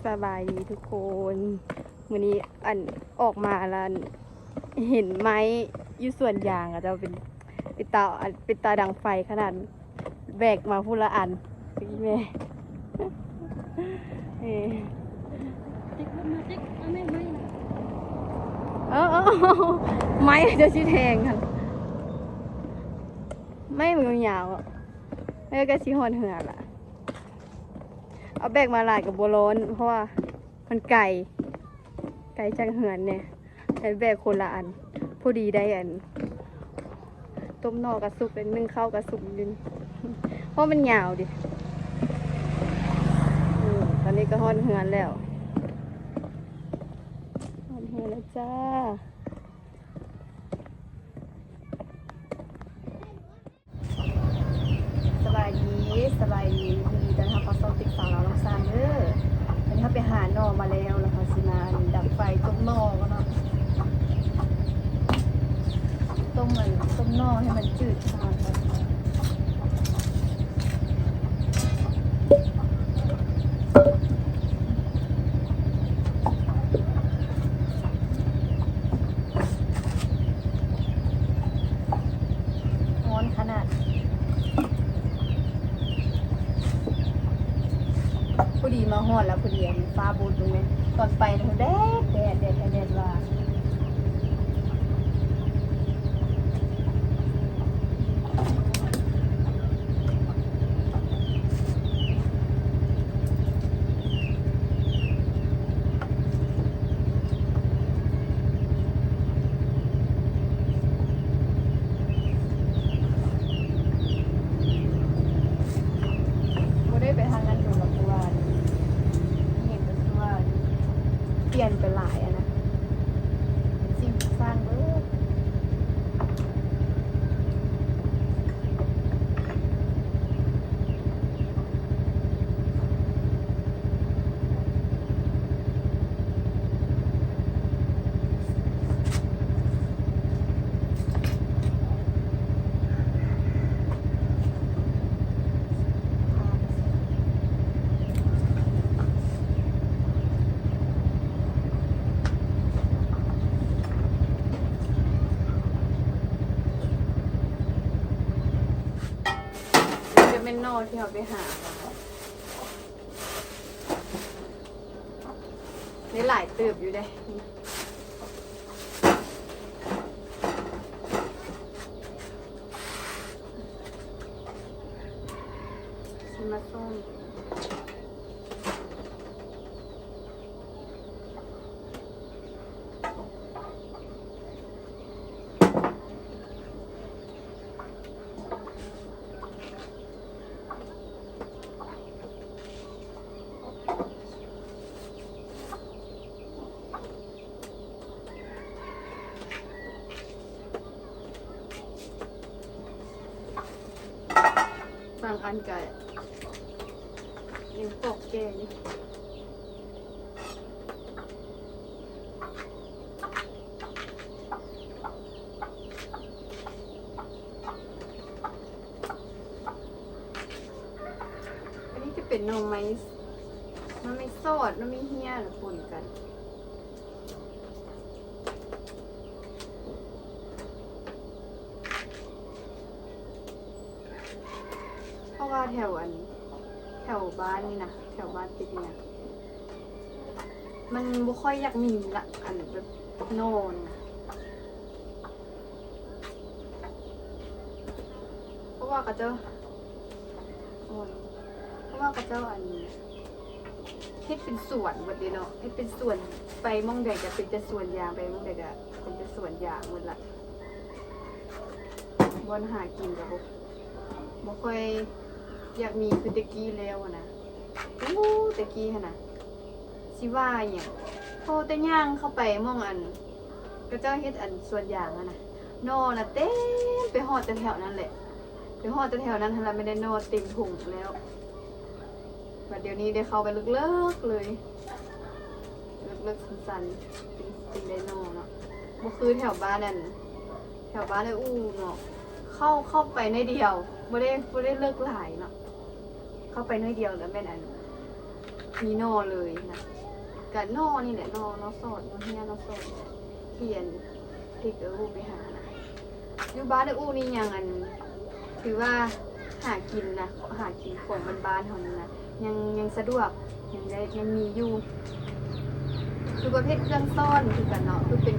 ສະບາຍດີທຸກຄົນ ມື້ນີ້ອັນ ອອກມາລະເຫັນໄມ້ຢູ່ສວນຢາງ ເຂົາເຈົ້າເປັນ ເປັນຕາ ເປັນຕາດັງໄຟຂະໜາດ ແບກມາພຸ້ນລະອັນ ອີ່ແມ່ ເອີ ເອີ ເອີ ໄມ້ເຈົ້າຊິແທງຫັ້ນ ໄມ້ມັນຍາວໆ ແລ້ວກໍຊິຮອດເຮືອນລະ. ເອົາແບກມາຫຼາຍກໍບໍ່ຮ້ອນ ເພາະວ່າມັນໄກ ໄກຈາກເຮືອນແດ່ ໃຫ້ແບກຄົນລະອັນ ພໍດີໄດ້ອັນ ຕົ້ມໜໍ່ກໍສຸກ ໜຶ້ງເຂົ້າກໍສຸກຢູ່ ເພາະມັນຍາວເດ. ອື ຕອນນີ້ກໍຮອດເຮືອນແລ້ວ ຮອດເຮືອນແລ້ວຈ້າ. ສະບາຍດີ ສະບາຍດີ ຍິນດີຕ້ອນຮັບເຂົ້າສູ່ຕິກສາວລາວລົງຊານເດີ້. ວັນນີ້ເຮົາໄປຫາໜໍ່ມາແລ້ວ ແລ້ວເຮົາຊິມາດັງໄຟຕົ້ມໜໍ່ກ່ອນເນາະ ຕົ້ມອັນ ຕົ້ມໜໍ່ໃຫ້ມັນຈືດສະໝັກກ່ອນ. ຮ້ອນຂະໜາດ ພໍດີມາຮອດແລ້ວ ພໍດີອັນຟ້າບູດລົງເລີຍ ຕອນໄປນະ ແດດ ແດດ ແດດ ແດດວ່າ. ບໍ່ໄດ້ໄປທາງນັ້ນດົນແລ້ວ ເພາະວ່າເຫັນແຕ່ຄືວ່າປ່ຽນໄປຫຼາຍຫັ້ນນະ ສິ່ງສ້າງເບີດ. ນີ້ຈະແມ່ນໜໍ່ທີ່ເຮົາໄປຫາມາ ໄດ້ຫຼາຍເຕີບຢູ່ເດ້. ຊິມາສົ້ມ. ບາງອັນກະຍັງປອກແກະຢູ່. ອັນນີ້ຈະເປັນໜໍ່ໄມ້ ໜໍ່ໄມ້ສອດ ໜໍ່ໄມ້ເຫຍ ແລ້ວປົນກັນ ເພາະວ່າແຖວອັນ ແຖວບ້ານນີ້ນະ ແຖວບ້ານຕິດນີ້ນະ ມັນບໍ່ຄ່ອຍຢາກມີລະ ອັນແບບໜໍ່ນະ ເພາະວ່າເຂົາເຈົ້າ ເພາະວ່າເຂົາເຈົ້າອັນ ເຮັດເປັນສວນເບິດເດເນາະ ເຮັດເປັນສວນ ໄປໝ່ອງໃດກະເປັນແຕ່ສວນຢາງ ໄປໝ່ອງໃດກະເປັນແຕ່ສວນຢາງເບິດລະ ບ່ອນຫາກິນກະບໍ່ ບໍ່ຄ່ອຍຢາກມີຄືແຕ່ກີ້ແລ້ວຫັ້ນນະ. ໂອ້ ແຕ່ກີ້ຫັ້ນນະ ຊິວ່າຫຍັງ ພໍແຕ່ຍ່າງເຂົ້າໄປໝ່ອງອັນ ເຂົາເຈົ້າເຮັດອັນສວນຢາງຫັ້ນນະ ໜໍ່ນະເຕັມ ໄປຮອດແຕ່ແຖວນັ້ນແຫຼະ ໄປຮອດແຕ່ແຖວນັ້ນຫັ້ນລະ ແມ່ນໄດ້ໜໍ່ເຕັມຖົງແລ້ວ. ບັດດຽວນີ້ໄດ້ເຂົ້າໄປເລິກໆເລີຍ ເລິກໆຊັນໆ ຈຶ່ງ ຈຶ່ງໄດ້ໜໍ່ເນາະ ບໍ່ຄືແຖວບ້ານອັນ ແຖວບ້ານເອື້ອຍອູ່ເນາະ ເຂົ້າ ເຂົ້າໄປໜ້ອຍດຽວ ບໍ່ໄດ້ ບໍ່ໄດ້ເລິກຫຼາຍເນາະ ເຂົ້າໄປໜ້ອຍດຽວລະແມ່ນອັນ ມີໜໍ່ເລີຍນະ ກະໜໍ່ນີ້ແຫຼະ ໜໍ່ ໜໍ່ຊອດ ໜໍ່ເຮຍ ໜໍ່ຊອດນີ້ແຫຼະ ທີ່ອັນ ທີ່ເອື້ອຍອູ້ໄປຫານະ. ຢູ່ບ້ານເອື້ອຍອູ້ນີ້ຍັງອັນ ຖືວ່າຫາກິນນະ ຫາກິນຂອງບ້ານໆເຮົານີ້ນະ ຍັງ ຍັງສະດວກ ຍັງໄດ້ ຍັງມີຢູ່ ຄືປະເພດເຄື່ອງຊ້ອນຄືກັນເນາະ ຄືເປັນ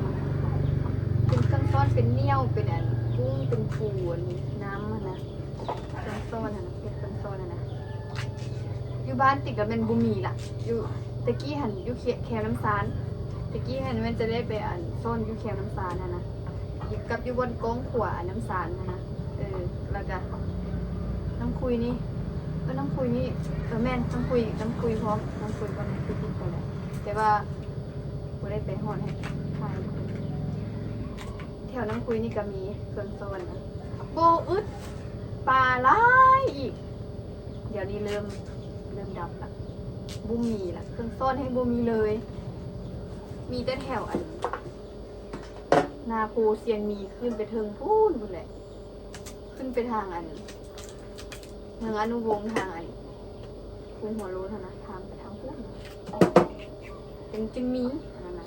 ເປັນເຄື່ອງຊ້ອນ ເປັນໜ້ຽວ ເປັນອັນ ກຸ້ງ ເປັນປູ ອັນ ນ້ຳຫັ້ນນະ ເຄື່ອງຊ້ອນຫັ້ນນະ ເຮັດເຄື່ອງຊ້ອນຫັ້ນນະ ຢູ່ບ້ານຕິກະແມ່ນບໍ່ມີລະ ຢູ່ ແຕ່ກີ້ຫັ້ນຢູ່ແຄມນ້ຳຊານ ແຕ່ກີ້ຫັ້ນແມ່ນຈະໄດ້ໄປອັນຊ້ອນຢູ່ແຄມນ້ຳຊານຫັ້ນນະ ກັບຢູ່ບ່ອນກ້ອງຂົວອັນນ້ຳຊານຫັ້ນນະ ເອີ ແລ້ວກະນ້ຳຄຸຍນີ້ ເອີ ນ້ຳຄຸຍນີ້ ເອີ ແມ່ນ ນ້ຳຄຸຍ ນ້ຳຄຸຍພ້ອມ ນ້ຳຄຸຍພ້ອມ ນ້ຳຄຸຍຕິດກັນແຫຼະ ແຕ່ວ່າບໍ່ໄດ້ໄປຮອດໃຫ້ຖ່າຍ ແຖວນ້ຳຄຸຍນີ້ກະມີເຄື່ອງຊ້ອນນະ ບໍ່ອຶດ ປາຫຼາຍອີກ ດຽວນີ້ເລີ່ມ ເລີ່ມດັບລະ ບໍ່ມີລະ ເຄື່ອງຊ້ອນແຮ່ງບໍ່ມີເລີຍ ມີແຕ່ແຖວອັນ ນາໂພ ຊຽງມີ ຂຶ້ນໄປເທິງພຸ້ນ ພຸ້ນແຫຼະ ຂຶ້ນໄປທາງອັນ ເມືອງອະນຸວົງ ທາງອັນ ພູຫົວໂລ້ນຫັ້ນນະ ທາງໄປທາງພຸ້ນ ຈຶ່ງ ຈຶ່ງມີອັນນັ້ນນະ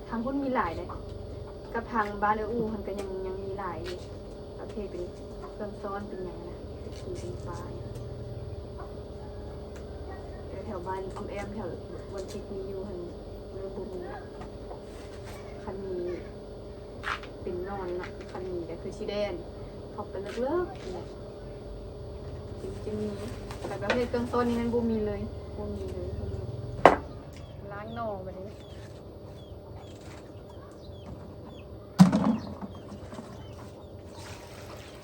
ທາງພຸ້ນມີຫຼາຍເດ້ ກັບທາງບ້ານເອື້ອຍອູ້ຫັ້ນກະຍັງ ຍັງມີຫຼາຍຢູ່ ປະເພດເປັນເຄື່ອງຊ້ອນເປັນຫຍັງນະ ເປັນປູເປັນປາ ແຖວ ແຖວບ້ານອ້ອມແອ້ມແຖວບ່ອນທີ່ມີຢູ່ຫັ້ນ ເລີ່ມບໍ່ມີລະ ຄັນມີເປັນໜອນນະ ຄັນມີກະຄືຊິແລ່ນເຂົ້າໄປເລິກໆ ນີ້ແຫຼະ ຈຶ່ງ ຈຶ່ງມີ ແລ້ວກະເຮັດເຄື່ອງຕົ້ນນີ້ມັນບໍ່ມີເລີຍ ບໍ່ມີເລີຍ ບໍ່ມີ ລ້າງໜໍ່ບາດນີ້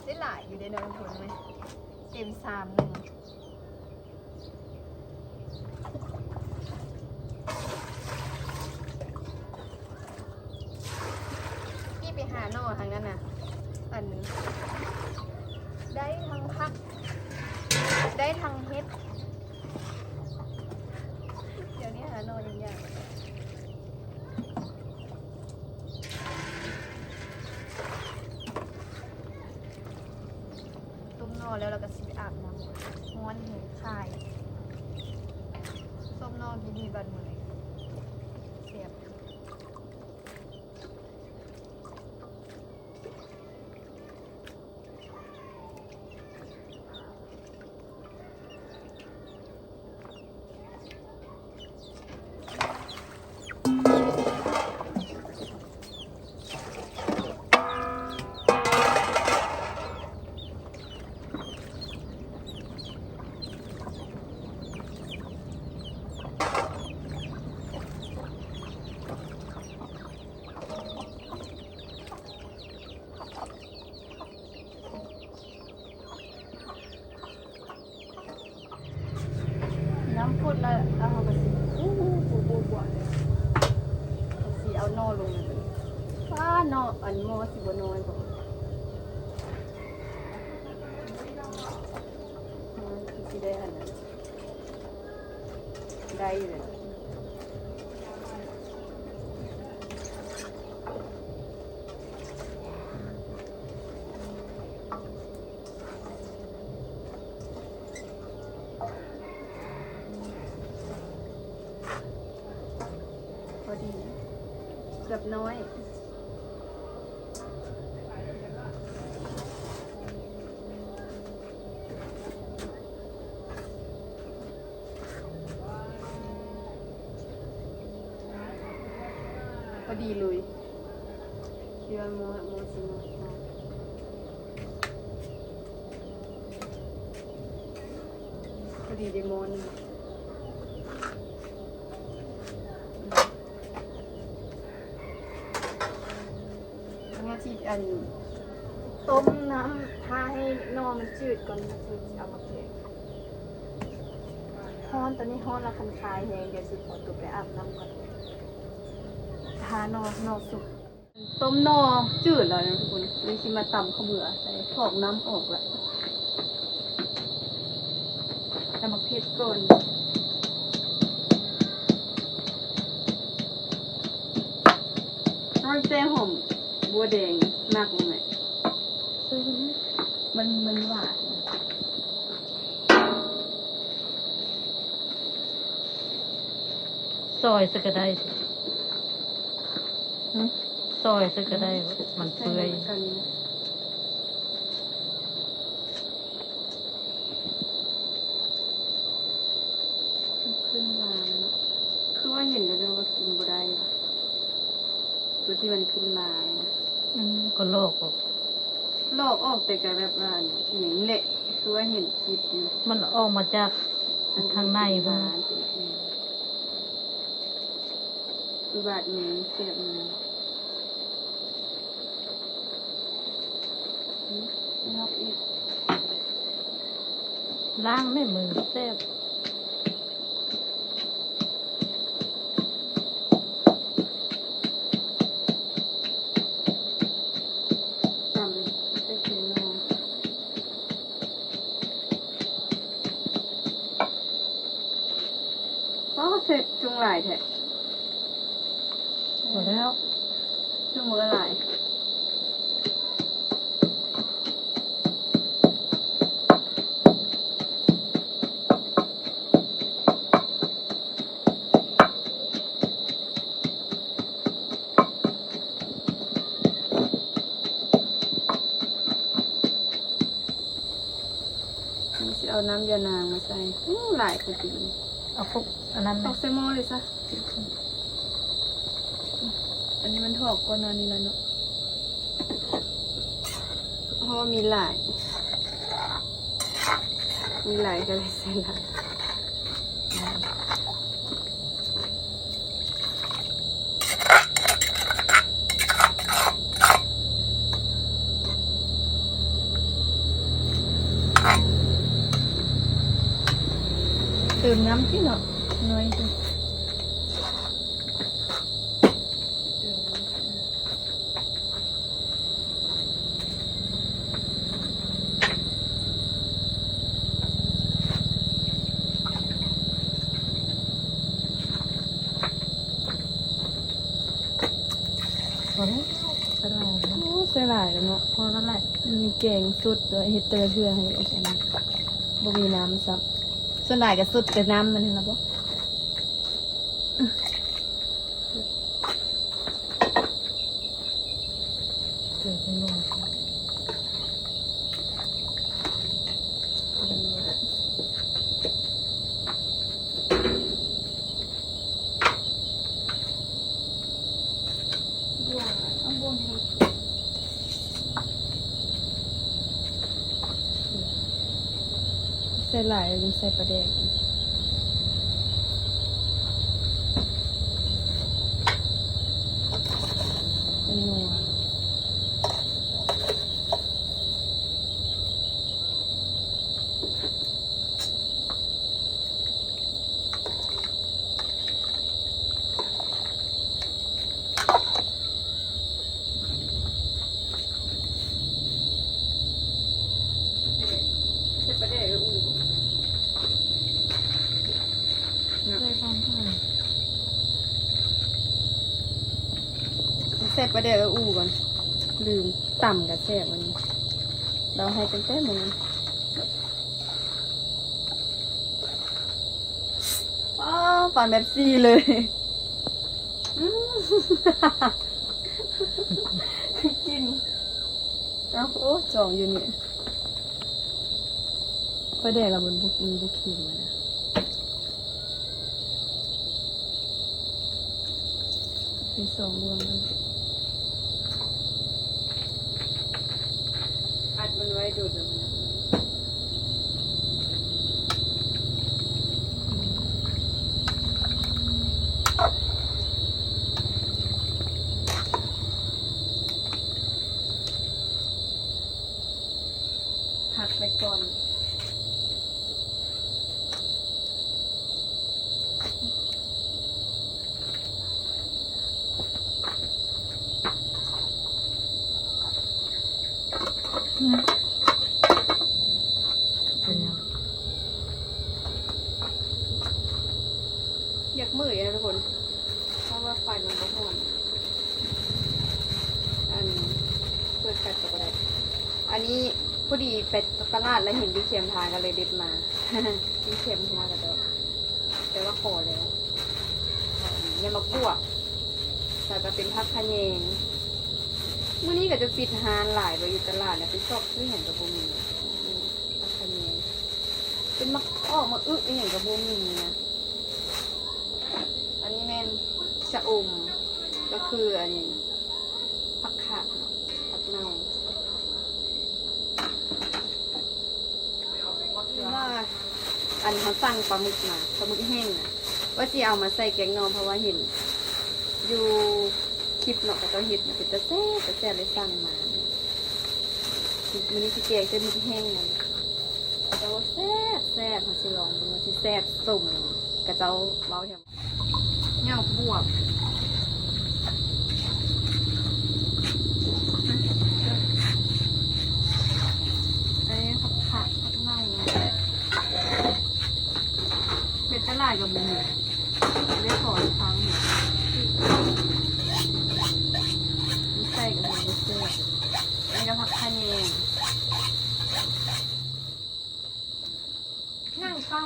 ໄດ້ຫຼາຍຢູ່ເດ້ເນາະ ທຸກຄົນເອີຍ ເຕັມຊາມໜຶ່ງ ທີ່ໄປຫາໜໍ່ທາງນັ້ນນະ ອັນ ໄດ້ທັງຜັກ ໄດ້ທັງເຫັດ ດຽວນີ້ຫາໜໍ່ຍາກໆ ຕົ້ມໜໍ່ແລ້ວ ແລ້ວກະຊິໄປອາບນ້ຳ ຮ້ອນແຮງ ຄາຍ ຕົ້ມໜໍ່ກິນນີ້ບາດມື້ນີ້ ແຊບ. ນ້ຳຟົດແລ້ວ ເຮົາກະຊິ ອູ້ ປູ ປູ ປູ ກະຊິເອົາໜໍ່ລົງ ປ້າ ໜໍ່ ອັນ ໝໍ້ຊິບໍ່ນ້ອຍບໍ ມັນຄືຊິໄດ້ອັນນັ້ນ ໄດ້ຢູ່ແຫຼະ. ພໍດີ ເກືອບນ້ອຍ. ພໍດີເລີຍ ຄິດວ່າໝໍ້ ໝໍ້ຊິໝົດ ພໍດີໄດ້ໝໍ້ໜຶ່ງ. ເຮົາຊິ ອັນ ຕົ້ມນ້ຳ ຖ້າໃຫ້ໜໍ່ມັນຈືດກ່ອນ ເຮົາຈຶ່ງຊິເອົາມາແກງ. ຮ້ອນ ຕອນນີ້ຮ້ອນລະຄັນຄາຍແຮງ ດຽວຊິຂໍຕົວໄປອາບນ້ຳກ່ອນ ຖ້າໜໍ່ ໜໍ່ສຸກ. ຕົ້ມໜໍ່ຈືດແລ້ວນະທຸກຄົນ ເລີຍຊິມາຕຳເຂົ້າເບືອໃສ່ ຖອກນ້ຳອອກລະ. ຕຳບັກເຜັດກ່ອນ ເອົາແຕ່ຫອມບົວແດງ ໝາກ ມັນ ມັນຫວານ. ຊອຍໃສ່ກໍໄດ້ ຫຶ ຊອຍໃສ່ກໍໄດ້ ມັນເປື່ອຍ. ຂຶ້ນລາງເນາະ ຄືວ່າເຫັນແລ້ວແຕ່ວ່າກິນບໍ່ໄດ້ ຕົວທີ່ມັນຂຶ້ນລາງ. ອືມ ກໍລອກອອກ ລອກອອກ ແຕ່ກໍແບບວ່າ ອີ່ຫຍັງນີ້ແຫຼະ ຄືວ່າເຫັນຄລິບຢູ່ ມັນອອກມາຈາກທາງໃນພຸ້ນ. ບາດນີ້ແຊບນີ້ ອືມ ນອກອີກ ລ້າງແມ່ມືແຊບ. ຕຳໃສ່ແກງໜໍ່ ອໍ ເສັດຈຸງຫຼາຍແທ້. ພໍແລ້ວ ຈຸງບໍ່ຫຼາຍ. ນີ້ຊິເອົານ້ຳຢານາງມາໃສ່. ໂອ້ ຫຼາຍກວ່າຕິ ເອົາຄົກອັນນັ້ນ ຕົກໃສ່ໝໍ້ເລີຍຊະ. ອັນນີ້ມັນຖອກກ່ອນໜ້ານີ້ແລ້ວເນາະ ເພາະວ່າມີຫຼາຍ ມີຫຼາຍກໍເລີຍໃສ່ຫຼາຍ. ເຕີມນ້ຳຕິເນາະ ໜ້ອຍເດີ. ພໍແລ້ວ ໃສ່ຫຼາຍແລ້ວ ໂອ້ ໃສ່ຫຼາຍແລ້ວເນາະ ພໍແລ້ວແຫຼະ. ມີແກງສົດດ້ວຍ ເຮັດແຕ່ລະເທື່ອໃຫ້ອັນນັ້ນ ບໍ່ມີນ້ຳຊ້ຳ ສ່ວນຫຼາຍກໍສົດແຕ່ນ້ຳມັນຫັ້ນລະບໍ. ໃສ່ຫຼາຍ ຍັງໃສ່ປາແດກອີກ ແປ້ງນົວ. ໃສ່ປາແດກເອີອູ່ ໃສ່ປາແດກເອີອູ່ກ່ອນ ລືມ. ຕຳກໍແຊບ ມື້ນີ້ລາວໃຫ້ຕັ້ງແຕ່ມື້. ອໍ ປານແບບຊີເລີຍ ອືມ ກິນ ເອົ້າ ໂອ້ ຈອງຢູ່ນີ້ ປາແດກລະມັນບໍ່ ມັນບໍ່ເຄັມນະ. ໃສ່ສອງລວມເລີຍ ອັດມັນໄວ້ໂດດແລ້ວມັນ ພັກໄວ້ກ່ອນ. ເປັນຫຍັງ? ຢາກເມື່ອຍນະທຸກຄົນ ເພາະວ່າໄຟມັນບໍ່ຮ້ອນ. ອັນ ເປີດແຟດກໍບໍ່ໄດ້. ອັນນີ້ພໍດີໄປຕະຫຼາດແລ້ວເຫັນຢູ່ແຄມທາງ ກໍເລີຍເດັດມາ ຢູ່ແຄມຫົວກະດອກ ແຕ່ວ່າຂໍແລ້ວ. ແລ້ວໝາກບວບ ແລ້ວກໍເປັນຜັກຂະແຍງ. ມື້ນີ້ກໍຈະປິດຮ້ານຫຼາຍ ໄປຢູ່ຕະຫຼາດນະ ໄປຊອກຊື້ຫຍັງກໍບໍ່ມີ. ຜັກຂະແຍງ ເປັນໝາກອອກ ໝາກອຶ ອີ່ຫຍັງກໍບໍ່ມີນະ. ອັນນີ້ແມ່ນຊະອົມ ກໍຄືອັນນີ້ ຜັກຂາດເນາະ ຜັກເນົ່າ. ວ່າອັນເຮົາສັ່ງປາໝຶກມາ ປາໝຶກແຫ້ງນະ ວ່າຊິເອົາມາໃສ່ແກງໜໍ່ ເພາະວ່າເຫັນຢູ່ຄລິບເນາະ ເຂົາເຈົ້າເຮັດນະ ເປັນຕາແຊບ ຕາແຊບ ເລີຍສັ່ງມາ. ມື້ນີ້ຊິແກງໃສ່ໝຶກແຫ້ງນະ ເຂົາເຈົ້າວ່າແຊບ ແຊບ ເຮົາຊິລອງເບິ່ງວ່າຊິແຊບສົມເຂົາເຈົ້າເວົ້າແທ້. ຫຍ້າວບວບ ອັນນີ້ຜັກຂາດ ຜັກເນົ່າ ເມັດກະຫຼາຍກໍບໍ່ມີ ໄດ້ຂໍທາງນີ້ ໃສ່ກໍບໍ່ແຊບ. ອັນນີ້ກໍຜັກຂະແຍງ ໜັງເປົ່າ.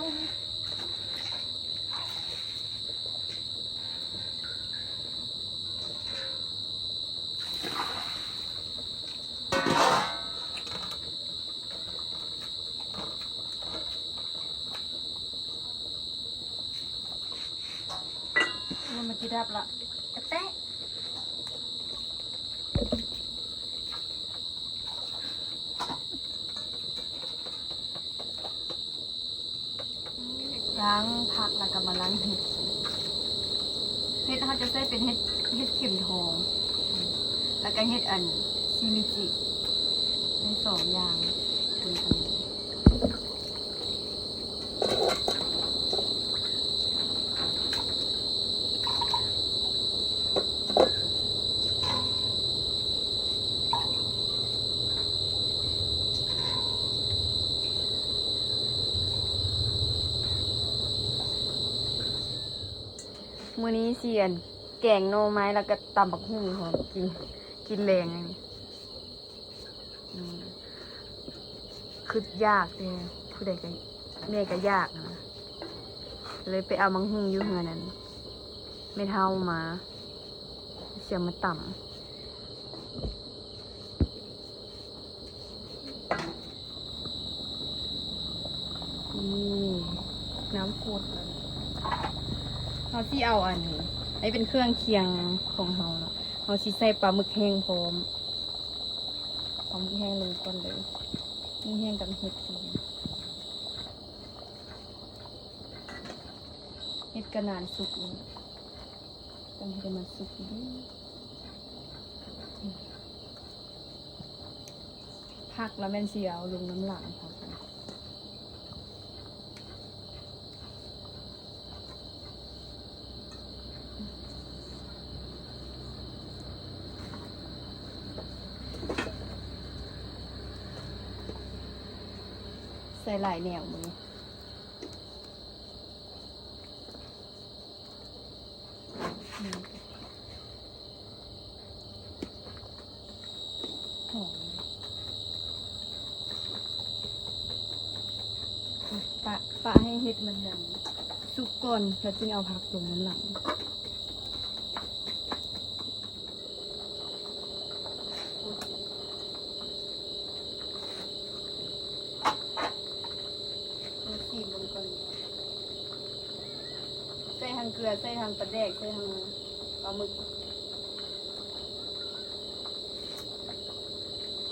ມັນຊິດັບລະ ກະແຕະ. ລ້າງຜັກແລ້ວກໍມາລ້າງເຫັດ. ເຫັດເຮົາຈະໃຊ້ເປັນເຫັດ ເຫັດເຂັມທອງ ແລ້ວກໍເຫັດອັນຊີມິຈິ ໃຫ້ສອງຢ່າງ. ມື້ນີ້ຊິອັນ ແກງໜໍ່ໄມ້ ແລ້ວກໍຕຳບັກຫຸ່ງພ້ອມ ກິນ ກິນແລງອັນນີ້. ອືມ ຄືຢາກແທ້ ຜູ້ໃດກໍ ແມ່ກໍຢາກນະ ເລີຍໄປເອົາບັກຫຸ່ງຢູ່ເຮືອນນັ້ນ ແມ່ເຖົ້າມາ ຊິເອົາມາຕຳ. ນີ້ ນ້ຳຟົດ ເຮົາຊິເອົາອັນນີ້ ອັນນີ້ເປັນເຄື່ອງຄຽງຂອງເຮົາເນາະ ເຮົາຊິໃສ່ປາໝຶກແຫ້ງພ້ອມ. ເອົາໝຶກແຫ້ງລົງກ່ອນເດີ ໝຶກແຫ້ງກັບເຫັດ ເຫັດກໍນານສຸກຢູ່ ຕ້ອງໃຫ້ມັນສຸກດີໆ. ຜັກລະແມ່ນຊິເອົາລົງນຳຫຼັງ ຜັກ ໃສ່ຫຼາຍແນວມື້ນີ້. ຫອມ ປະ ປະໃຫ້ເຫັດມັນນັ້ນສຸກກ່ອນ ແລ້ວຈຶ່ງເອົາຜັກລົງນຳຫຼັງ. ເອົາຊີມເບິ່ງກ່ອນ ໃສ່ທັງເກືອ ໃສ່ທັງປາແດກ ໃສ່ທັງປາໝຶກ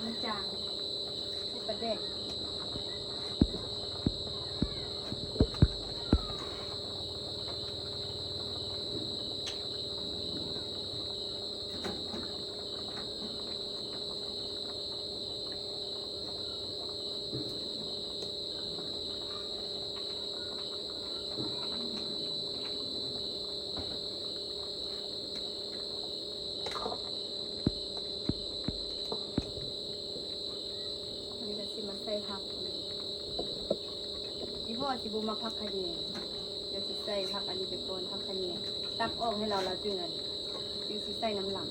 ມັນຈາງ ໃສ່ປາແດກ. ອັນນີ້ກໍຊິມາໃສ່ຜັກ ອີ່ພໍ່ຊິບໍ່ມັກຜັກຂະແຍງ ດຽວຊິໃສ່ຜັກອັນນີ້ໄປກ່ອນ ຜັກຂະແຍງ ຕັກອອກໃຫ້ລາວ ລາວຈຶ່ງອັນ ຈຶ່ງຊິໃສ່ນຳຫຼັງ. ເ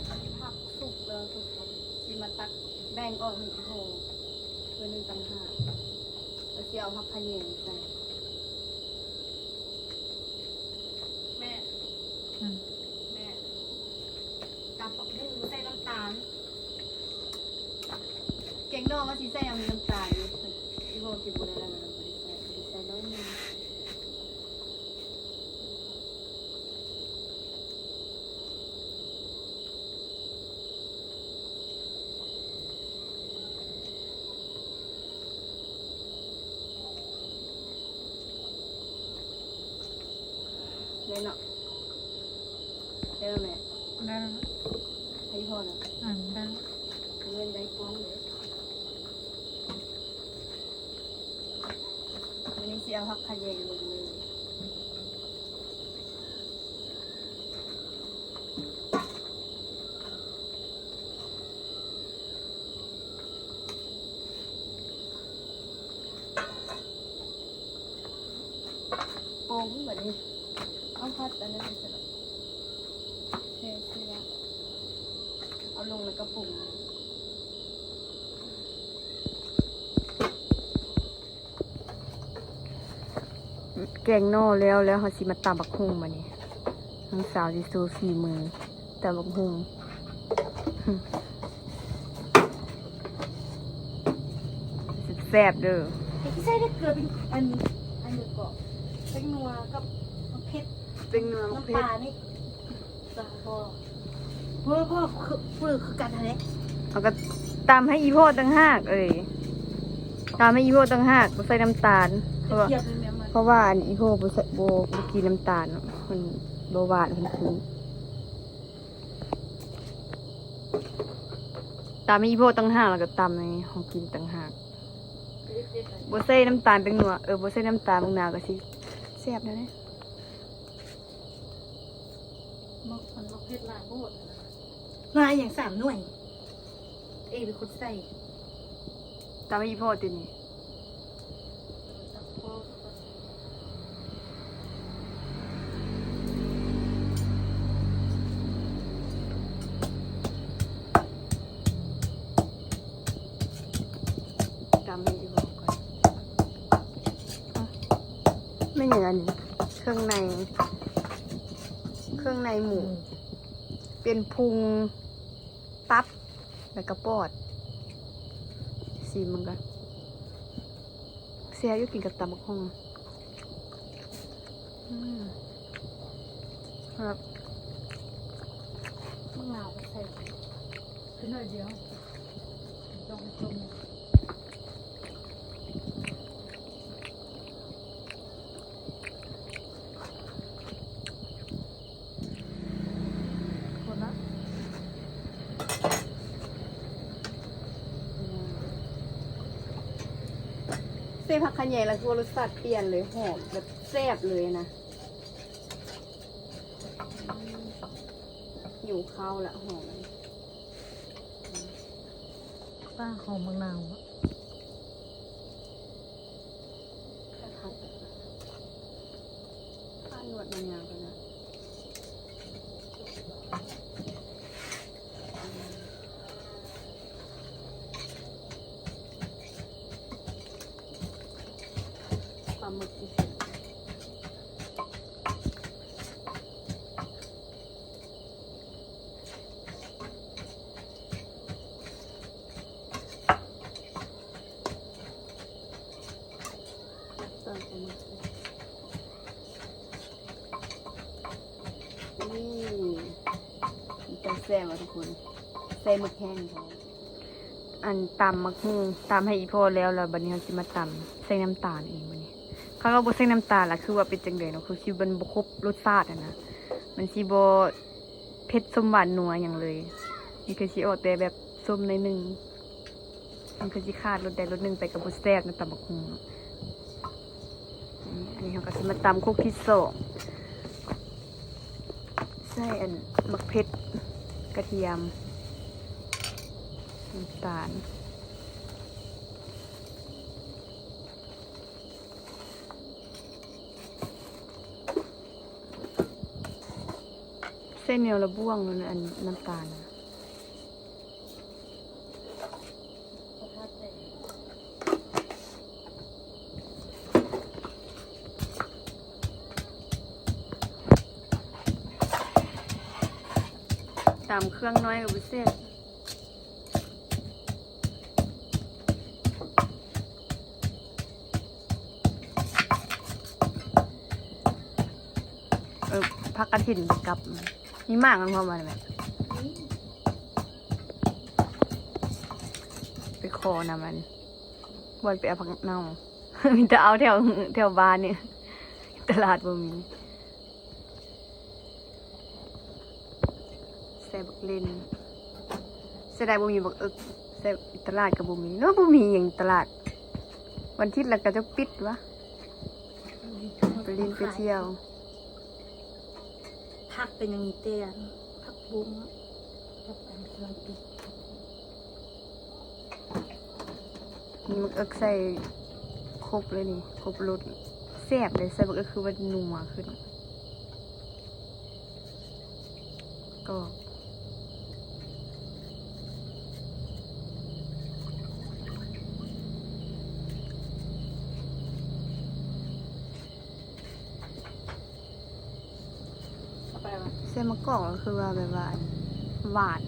ອັນນີ້ຜັກສຸກແລ້ວທຸກຄົນ ຊິມາຕັກແບ່ງອອກໃຫ້ອີ່ພໍ່ເພິ່ນໜຶ່ງຕ່າງຫາກ ແລ້ວຊິເອົາຜັກຂະແຍງໃສ່. ແມ່ ອືມ ແມ່ ຕຳບັກຫຸ່ງບໍ່ໃສ່ນ້ຳຕານ ແກງໜໍ່ມັນຊິໃສ່ນ້ຳຕານຢູ່ ອີ່ພໍ່ກິນບໍ່ໄດ້ແລ້ວ ມັນບໍ່ໄດ້ໃສ່ ໃສ່ໜ້ອຍໜຶ່ງ. ໄດ້ເນາະ ໄດ້ແລ້ວແມ່ ໄດ້ແລ້ວ ໃຫ້ພໍ່ນະ ອືມ ໄດ້ແລ້ວ ເງິນໄດ້ກ້ອງເດ້. ມື້ນີ້ຊິເອົາຜັກຂະແຍງລົງເລີຍ ປຸງບັດນີ້ ເອົາຜັດອັນນັ້ນໃສ່ ແຄ່ເສຍ ເອົາລົງແລ້ວກໍປຸງ. ແກງໜໍ່ແລ້ວ ແລ້ວເຮົາຊິມາຕຳບັກຫຸ່ງບາດນີ້ ນ້ອງສາວຊິໂຊຝີມືຕຳບັກຫຸ່ງ ແຊບໆເດີ. ໃສ່ແຕ່ເກືອ ອັນ ອັນນີ້ກໍ ແປ້ງນົວກັບໝາກເຜັດ ແປ້ງນົວ ໝາກເຜັດ ນ້ຳປານີ້. ເອີ ພໍ່ ເອີ ພໍ່ ຄື ຄືກັນຫັ້ນແຫຼະ ເຮົາກໍຕຳໃຫ້ອີ່ພໍ່ຕ່າງຫາກເອີຍ ຕຳໃຫ້ອີ່ພໍ່ຕ່າງຫາກ ບໍ່ໃສ່ນ້ຳຕານ ເພາະວ່າ ເພາະວ່າອັນອີ່ພໍ່ບໍ່ໃສ່ ບໍ່ ບໍ່ກິນນ້ຳຕານເນາະ ມັນບໍ່ຫວານຂຶ້ນ ຕຳໃຫ້ອີ່ພໍ່ຕ່າງຫາກ ແລ້ວກໍຕຳໃຫ້ເຮົາກິນຕ່າງຫາກ ບໍ່ໃສ່ນ້ຳຕານແປ້ງນົວ ເອີ ບໍ່ໃສ່ນ້ຳຕານບັກນາວກໍຊິແຊບແລ້ວເດ້. ໝາກ ມັນໝາກເຜັດຫຼາຍໂພດຫັ້ນນະ ຫຼາຍຫຍັງ ສາມໜ່ວຍ ເອເປັນຄົນໃສ່ ຕຳໃຫ້ອີ່ພໍ່ຕິນີ້ ເອີ ຕຳພໍ່ ຕຳໃຫ້ອີ່ພໍ່ກ່ອນ. ແມ່ນຫຍັງອັນນີ້ ເຄື່ອງໃນ ເຄື່ອງໃນໝູ ເປັນພຸງ ຕັບ ແລ້ວກໍປອດ ຊີມເບິ່ງກ່ອນ ແຊບຢູ່ ກິນກັບຕຳບັກຫຸ່ງ ອືມ ແຊບ ໝາກນາວກໍໃສ່ ຄືໜ້ອຍດຽວ ຕ້ອງໃຫ້ຕົ້ມ ຄົນລະ ໃສ່ຜັກຂະແຍງແລ້ວຄືວ່າລົດຊາດປ່ຽນເລີຍ ຫອມແບບແຊບເລີຍນະ. ຫິວເຂົ້າລະ ຫອມ ປ້າ ຫອມໝາກນາວ ຄັກໆ ປ້າ ນວດມາຍາວແລ້ວນະ. ປາໝຶກ ນີ້ ເປັນຕາແຊບວ່າທຸກຄົນ ໃສ່ໝຶກແຫ້ງພ້ອມ. ອັນຕຳໝາກຫຸ່ງ ຕຳໃຫ້ອີ່ພໍ່ແລ້ວ ແລ້ວບັດນີ້ເຮົາຊິມາຕຳໃສ່ນ້ຳຕານອີກບັດນີ້ ຄັນວ່າບໍ່ໃສ່ນ້ຳຕານລະຄືວ່າເປັນຈັ່ງໃດເນາະ ຄືຊິມັນບໍ່ຄົບລົດຊາດຫັ້ນນະ ມັນຊິບໍ່ເຜັດ ສົ້ມ ຫວານ ນົວ ຫຍັງເລີຍ ມັນຄືຊິອອກແຕ່ແບບສົ້ມໜ້ອຍໜຶ່ງ ມັນຄືຊິຂາດລົດໃດລົດໜຶ່ງໄປກໍບໍ່ແຊບນະ ຕຳບັກຫຸ່ງເນາະ. ອັນນີ້ເຮົາກໍຊິມາຕຳຄົກທີສອງ ໃສ່ອັນໝາກເຜັດ ກະທຽມ ນ້ຳຕານ ໃສ່ແນວລະບ່ວງ ອັນນ້ຳຕານນະ. ຕຳເຄື່ອງໜ້ອຍກໍບໍ່ແຊບ. ເອີ ຜັກກະຖິນກັບ ມີໝາກມັນພ້ອມບໍ່ແມ່? ໄປຂໍນຳ ອັນ ບ່ອນໄປເອົາຜັກເນົ່າ ມີແຕ່ເອົາແຖວ ແຖວບ້ານນີ້ ຕະຫຼາດບໍ່ມີ. ໃສ່ບັກເລັ່ນ ເສຍດາຍບໍ່ມີບັກເອິກ ໃສ່ຕະຫຼາດກໍບໍ່ມີເນາະ ບໍ່ມີຫຍັງຕະຫຼາດ ວັນທິດລະເຂົາເຈົ້າປິດຫວາ ໄປຫຼິ້ນໄປທ່ຽວ. ຜັກກໍຍັງມີແຕ່ຜັກບົ້ງ ກັບອັນກະຫຼ່ຳປີ. ມີໝາກເອິກໃສ່ຄົບເລີຍນີ້ ຄົບລົດ ແຊບເດ້. ໃສ່ໝາກເອິກຄືວ່ານົວຂຶ້ນ ກອບ. ໃສ່ມະກອກກໍຄືວ່າແບບວ່າ ຫວານ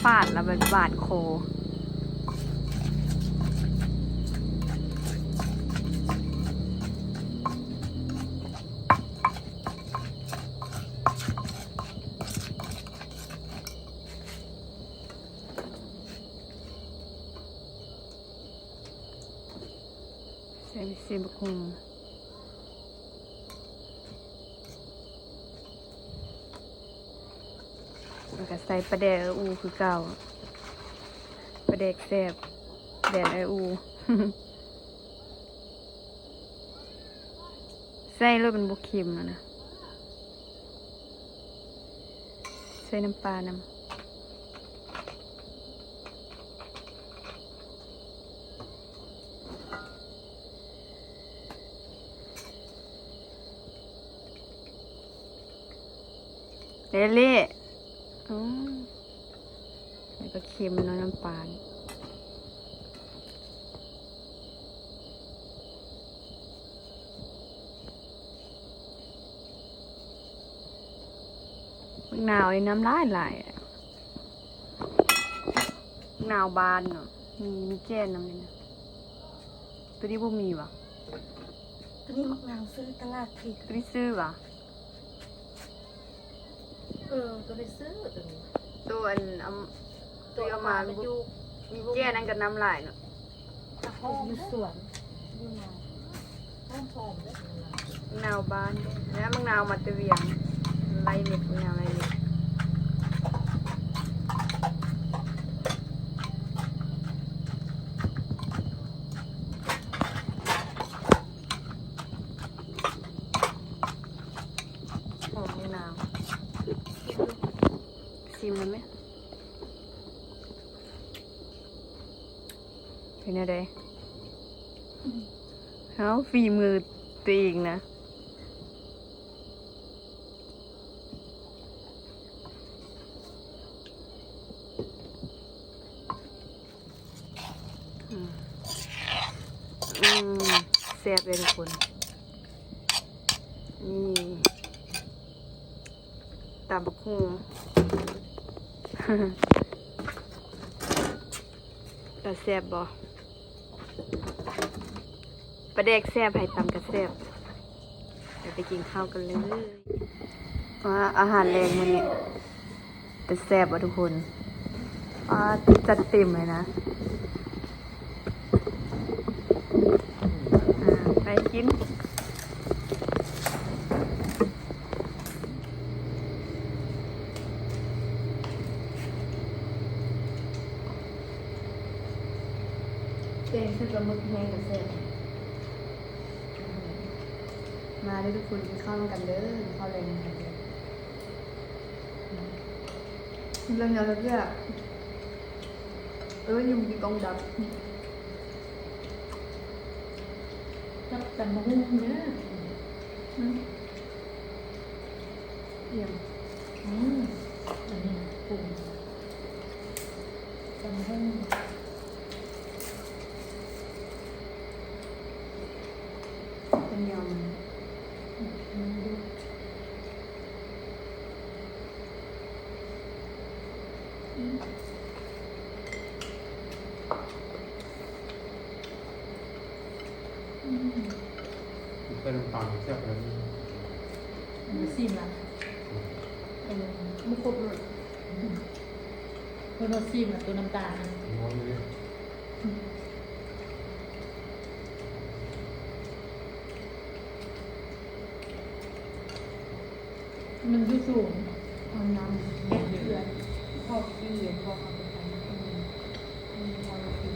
ຝາດແລ້ວແບບຫວານຄໍ. ໃສ່ ໃສ່ບັກຫຸ່ງ ແລ້ວກໍໃສ່ປາແດກເອື້ອອູຄືເກົ່າ ປາແດກແຊບ ແດນເອື້ອອູ. ໃສ່ໂລດ ມັນບໍ່ເຄັມແລ້ວນະ ໃສ່ນ້ຳປານຳ. ເລເລ ອືມ ແລ້ວກໍເຄັມເນາະ ນ້ຳປານີ້. ບັກນາວນີ້ນ້ຳຫຼາຍໆ ບັກນາວບານເນາະ ມີ ມີແກ່ນນຳນີ້ນະ. ໂຕນີ້ບໍ່ມີຫວາ? ໂຕນີ້ບັກນາວຊື້ຕະຫຼາດພີ້ ໂຕນີ້ຊື້ຫວາ? ເອີ ໂຕໄດ້ຊື້ໂຕນີ້ ໂຕອັນ ເອົາ ໂຕເອົາມາ ມີແກ່ນັ້ນກໍນ້ຳຫຼາຍເນາະ ຢູ່ສວນ ນາວບ້ານເດ້ ແລ້ວມັກນາວມາແຕ່ວຽງ ໄລ່ເມັດ ມັກນາວໄລ່ເມັດ. ຫອມບັກນາວ ຊີມເບິ່ງແມະ ເປັນແນວໃດ? ເຮົາ ຝີມືຕົວເອງນະ. ອືມ ອືມ ແຊບເດ້ທຸກຄົນ ນີ້ ຕຳບັກຫຸ່ງ ຕາແຊບບໍ່? ປາແດກແຊບ ໃຜຕຳກໍແຊບ. ດຽວໄປກິນເຂົ້າກັນເລີຍ. ວ່າອາຫານແລງມື້ນີ້ ເປັນຕາແຊບບໍ່ທຸກຄົນ? ອ່າ ຈັດເຕັມເລີຍນະ. ອ່າ ໄປກິນ. ແກງໃສ່ປາໝຶກແຫ້ງກໍແຊບ. ມາເດີທຸກຄົນ ກິນເຂົ້ານຳກັນເດີ ກິນເຂົ້າແລງນຳກັນເດີ. ເລື່ອງຍາວເລື່ອງເລື່ອງ ເອີ ຍຸງກິນກ້ອງດັບ ກັບຕຳບັກຫຸ່ງເດີ. ອືມ ອີ່ຫຍັງ? ອືມ ອັນນີ້ປຸງ ຕຳບັກຫຸ່ງ ເປັນແນວ ອືມ ອືມ ອືມ ໃສ່ນ້ຳຕານແຊບຂະໜາດນີ້. ມາຊີມລະ ອືມ ເອີ ບໍ່ຄົບເລີຍ. ອືມ ເພິ່ນວ່າຊີມລະ ຕົວນ້ຳຕານນະ ມັນຢູ່ສູງ ເອົານ້ຳເຮັດເພື່ອ ພໍກິນ ພໍເອົາໄປທານ ອືມ ພໍກິນ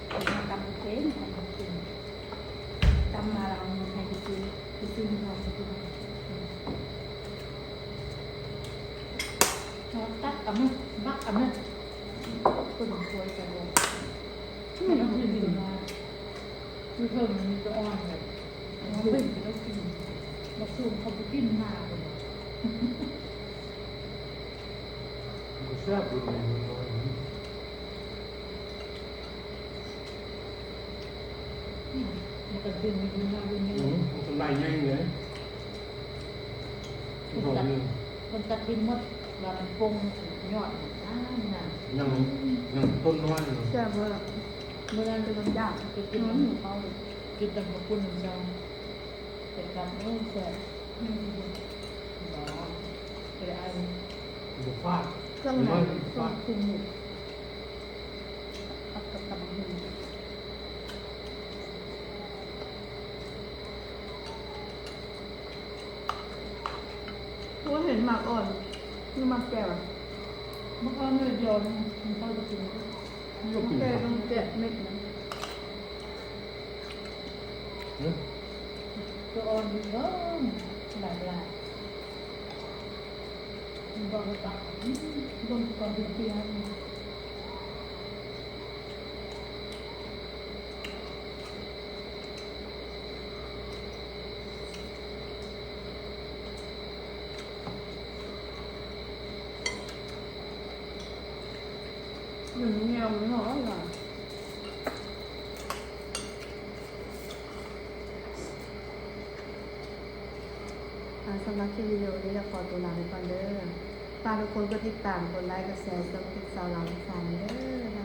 ເຮົາຕຳເປັນ ຕຳເປັນ ຕຳມາແລ້ວເອົາເງິນໃຫ້ໄປຊື້ ໄປຊື້ໃຫ້ເຮົາກິນ. ເຮົາຕັກເອົາແມ່ ບັກເອົາແມ່ ເພິ່ນຄວຍໃສ່ລົງ ໃຫ້ເຮົາກິນ ຢູ່ເທິງມັນມີແຕ່ອ່ອນເລີຍ ເອົາໄປໃຫ້ເຂົາກິນ ບັກສູງເຂົາບໍ່ກິນນາພຸ້ນ. ບໍ່ແຊບຢູ່ໃນເມືອງນ້ອຍນີ້. ອືມ ມັນກະຂຶ້ນຢູ່ເມືອງນ້ອຍນີ້ ອືມ ມັນກະໄລ່ໃຫຍ່ເລີຍ. ເພິ່ນຕັດ ເພິ່ນຕັດຖິ້ມໝົດ ວ່າມັນປົງຍອດ ງາມໆ ຍັງ ຍັງຕົ້ນນ້ອຍຢູ່. ແຊບເວີ້ ມື້ນັ້ນເປັນຄົນຢາກ ໄປກິນ ອືມ ເຂົ້າ ກິນຕຳບັກຫຸ່ງນຳເຈົ້າ. ເປັນກັບ ໂອ້ ແຊບ ອືມ ບໍ່ ບໍ່ໄດ້ອາຍ ບໍ່ຟາດ ເຄື່ອງໃນ ບໍ່ຟາດ ເຄື່ອງປຸງ ກັບ ກັບ ກັບບັກຫຸ່ງ. ໂອ້ ເຫັນໝາກອ່ອນ ຫຼືໝາກແກວ ໝາກອ່ອນໜ່ວຍດຽວ ມັນເຂົ້າໄປກິນ ແກວຕ້ອງແກະເມັດມັນ. ຫື ຕົວອ່ອນເບິ່ງ ຫຼາຍໆ ມັນບອກວ່າຕັບ ອືມ ເບິ່ງກ່ອນເປັນເປີ. ມັນແນວມັນຫອມຫຼາຍ. ອ່າ ສຳລັບຄລິບວິດີໂອນີ້ກໍຂໍຕົວລາໄປກ່ອນເດີ. ຝາກທຸກຄົນກົດຕິດຕາມ, ກົດໄລ, ກົດແຊ ຊ່ອງຄລິບຊາວລາວອີສານເດີ.